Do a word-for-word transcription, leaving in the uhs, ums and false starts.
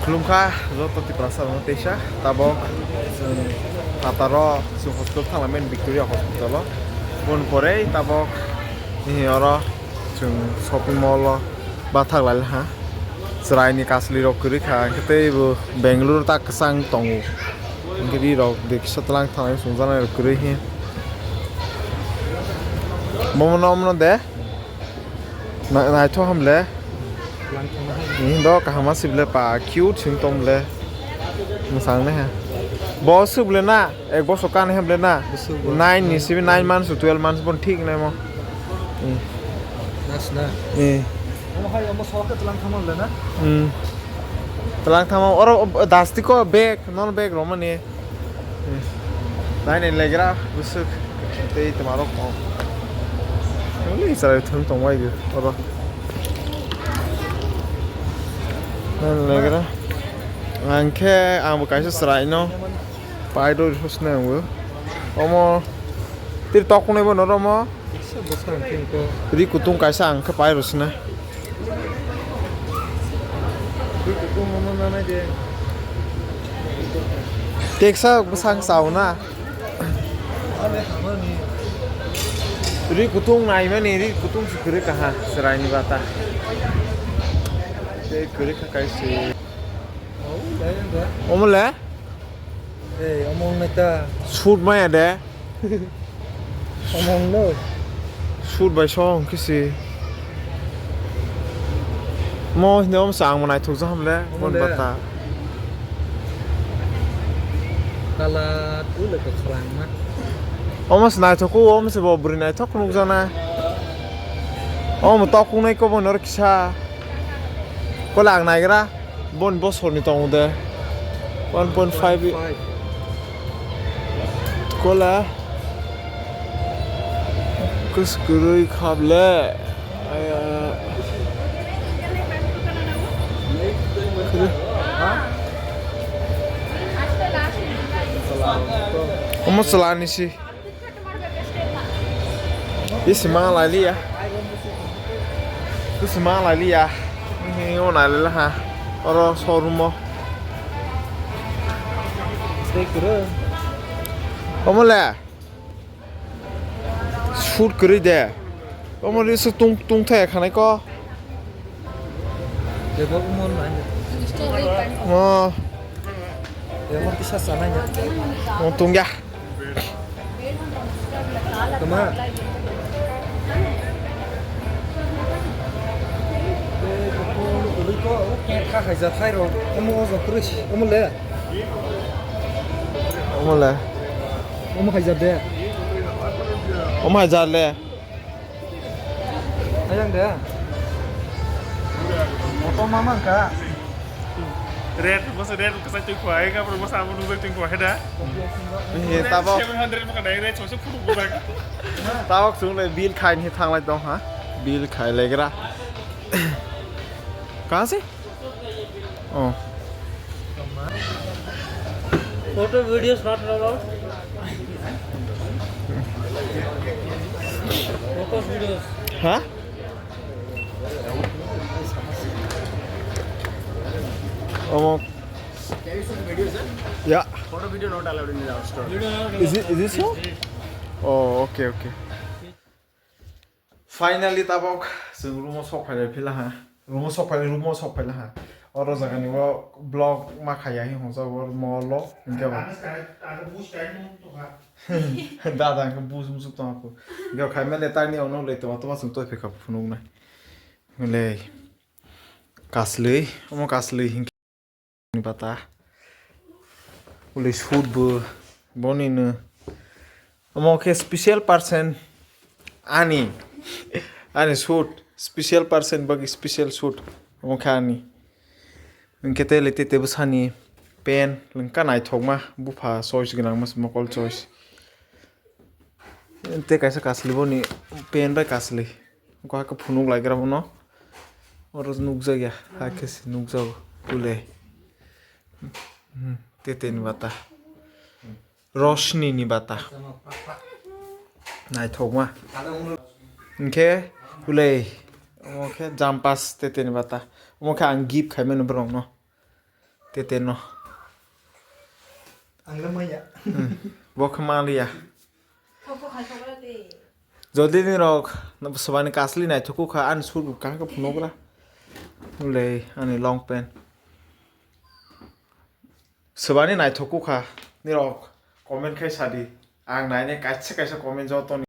Khulumkha joto Tiprasa rokno teisa, tabok chwng phataro chwng hospital thanglaimani Victoria hospital o. Boni pore tabok ni oro chwng shopping mall o bathak lai ha. Chwraini kasli rok kwrwi kha, hwnkhe tei bo Bangalore tak kwchang tongo. Hwnkhe ri rok de kisa tlang thanglai songjaknai rok kwrwi hi. Bomo no omono de. Na-, naithok hamle. Ni do kahama sible pa cute sing tong ble. Mwsang ne ha. Bo suk ble na, ek bosor kan hamle na. Nine ni sibi nine months to twelve months bon thik nai mo. Hmm. Nas na. Eh. Omo hai omo sok ke tlang thamang le na. Hmm. Tlang thamang oro dasti ko bag, non bag romani. Nai nai legra bwswk tei twmarok kok. Wngli chwrai thwng tongbai bo oro. Nai nai legra. Ang khe ang bo kaisa chwraino pai rw sinai ang bo. Omo tei tok wngnai bo norok omo. Kisa bwswk ang khe wngkha. Ri kutung kaisa ang khe pai rw sina. Ri kutung mono nanai de. Teksa bwswk ang chao na. Ri kutung naimani, ri kutung se kwrwi kaha chwraini bata. Tei kwrwi kha kaisa. Omo le? Ei, omo wngnai ta. Shoot maya de. Omo wngno. Shoot bai song kisi. Mo hino omo sa ang naithok jaham le. Omo bon le. Bata. Kalat ule ko khlangma. Omo se naithok ko, omo se bo bwrwi naithok nukjana. Omo tok wngnai ko bo nor kisa. Ko lang naigra. Bon bosorni tongo de. One point five. Kola. Kwskwrwi khable. Aya. Omo chwla ni si. Bisi ma lai liya. Bisi ma lai liya. Ni o nai le ha. Oro showroom o. Omo le. Shoot kwrwi de. Omo ri su tung tung the khanai ko. Tebo umon nai. Mo. Tebo kisa sanai. Mo tung ya. Tama. Tebo ko ko ka khaija thai ro. Omo o jok kwrwi. Omo le. Omo le. Omo khaija de. Omo khaija le. Ayang de. Moto mama ka. Red, masa red, masa tui kuai ka, masa amo nunggu tui kuai da. Ini tabok. Seven hundred maka dai red, masa puru budak. Tabok sung le bill khai ni thang lai tong ha. Bill khai le gra. Kaha se? Oh. Photo videos not allowed. Focus videos. Huh? Oh. Can you shoot video, sir? Yeah. Photo video not allowed in our store. Is it, is it so? Oh, okay, okay. Finally tabok chwng room o sok phai lai phila ha. Room o sok phai, room o sok phai la ha. Oro jaga ni o vlog ma khaya hi hwnjak o mall o hinkhe ba. Dada hinkhe bus musuk tong aku. Hinkhe khai mele tani ono le to to chwng toi phai kha phunuk nai. Le kasli, omo kasli hinkhe. Ni bata. Uli shoot bo boni no. Omo khe special person ani. Ani shoot special person bagi special shoot. Omo khe ani. Hinkhe tei le tei tei bwsani pen lengka naithokma bupha choice gwnang mas mokol choice. Tei kaisa kasli boni pen bai kasli. Ko hakhe phunuk lai gra bono. Oro nukjak ya, hakhe se nukjago. Tule. Hmm, tete ni bata. Roshni ni bata. Naithokma. Hinkhe ulei. Omo khe jampas tete ni bata. Omo khe ang gift khaimano borok no. Tete no. Ang le maya. Bo khe maliya. Jodi ni rok swbani kasli naithok kha ani sur kaham khe phunukra. Ulei ani long pant. Swbani naithok kha ni rok comment khai sadi. Ang naine kaisa kaisa comment joto ni.